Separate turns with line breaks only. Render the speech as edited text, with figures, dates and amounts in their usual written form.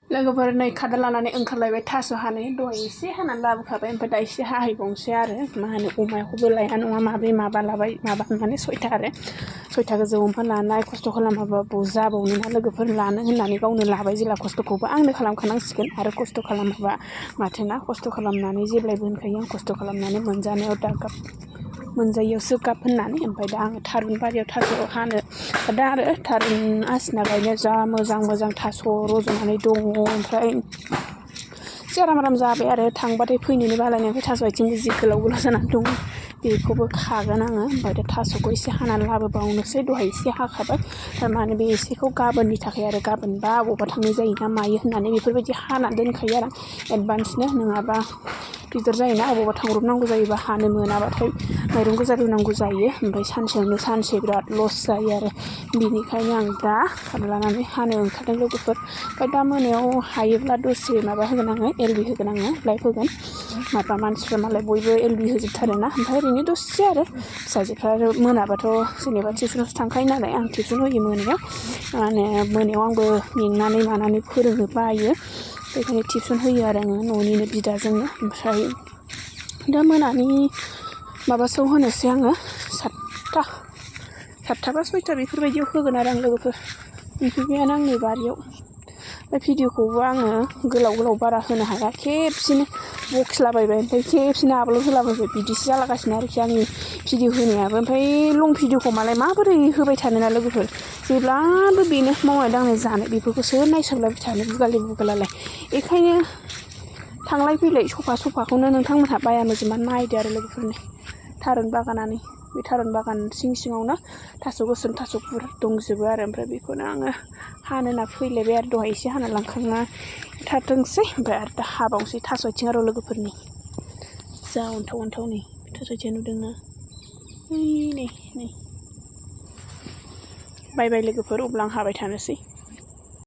लोगोफोर नै खादा लानानै ओंखारलायबाय थास' हानो दहाय एसे हानानै लाबोखाबाय ओमफ्राय दा एसे हाहैबावनोसै आरो मा होनो अमाखौबो लाया नङा माब्रै माबा लाबाय माबा माने 6था आरो 6था गोजौ ओमफ्राय लानाय खस्थ' खालामाबाबो जाबावनो ना लोगोफोर लानो होननानै गावनो लाबाय जेला खस्थ'खौबो आंनो खालामखानांसिगोन आरो खस्थ' खालामाबा माथोना खस्थ' खालामनानै जेब्लायबो होनखायो आं खस्थ' खालामनानै मोनजानायाव दा गाब मोनजायैयावसो गाब होननानै ओमफ्राय दा आङो थारुन बारियाव थास' हानो दा आरो थारुन आसिना गायनो जा मोजां थास' रज'नानै दङ ओमफ्राय एसे आराम जाबाय आरो थांबाथाय फैनोनो बालायनाय थास' आथिंबो जि गोलाव जानानै दङ बेखौबो खागोन आङो ओमफ्राय दा थास'खौ एसे हानानै लाबोबावनोसै दहाय एसे हाखाबाय थारमाने बे एसेखौ गाबोननि थाखाय आरो गाबोनबा बबावबा थांनाय जायो ना मायो होननानै बेफोरबायदि हानानै दोनखायो आरो एडभान्सनो नङाबा गिदिर जायोना अबावबा थांब्रबनांगौ जायोबा हानो मोनाबाथाय माइरं गोजा रुनांगौ जायो ओमफ्राय सानसेयावनो सानसे बिराद लस जायो आरो बिनिखायनो आं दा लानानै हानो ओंखारदों लोगोफोर ओमफ्राय दा मोनायाव हायोब्ला दसे माबा होगोन आङो एलबि होगोन आङो लाइभ होगोन माबा मानसिफ्रा मालाय बयबो एलबि होजोबथारोना ओमफ्राय ओरैनो दसे आरो फिसाजोफ्रा मोनाबाथ' जेनेबा टिउसनावसो थांखायो नालाय आं टिउसन होयो मोनायाव माने मोनायाव आंबो मेंनानै मानानै फोरोंनो बायो बेखायनो टिउसन होयो आरो आङो न'निनो बिदाजोंनो ओमफ्राय दा मोनानि माबासोआव होनोसै आङो 7था बा 6था बेफोरबायदियाव होगोन आरो आं लोगोफोर बेफोरबायानो आंनि बारियाव ओमफ्राय भिडिअखौबो आङो गोलाव बारा होनो हाया खेबसेनो बखिलाबायबाय ओमफ्राय खेबसेनो आपल'ड होलाबायबाय बिदिसो जालागासिनो आरोखि आंनि भिडिअ होनायाबो ओमफ्राय लं भिडिअखौ मालाय माबोरै होबाय थानोना लोगोफोर जेब्लाबो बेनो मावनाय दांनाय जानाय बेफोरखौसो नायसनलायबाय थानो बुगालाय बेखायनो थांलाय फैलाय सफाखौनो नोंथांमोनहा बाया मोजोमा नायदो आरो लोगोफोरनि थारुन बागानानो बे थारुन बागान सिङावनो थास' गोसोम थास' गुफुर दंजोबो आरो ओमफ्राय बेखौनो आङो हानो होनना फैलायबाय आरो दहाय एसे हाना लांखांना थाथोंसै ओमफ्राय आरो दा हाबावनोसै थास' आथिं आरो लोगोफोरनि जा अन्थाव नै थास' आथिं नुदोंना नै बाय लोगोफोर अब्ला आं हाबाय थानोसै।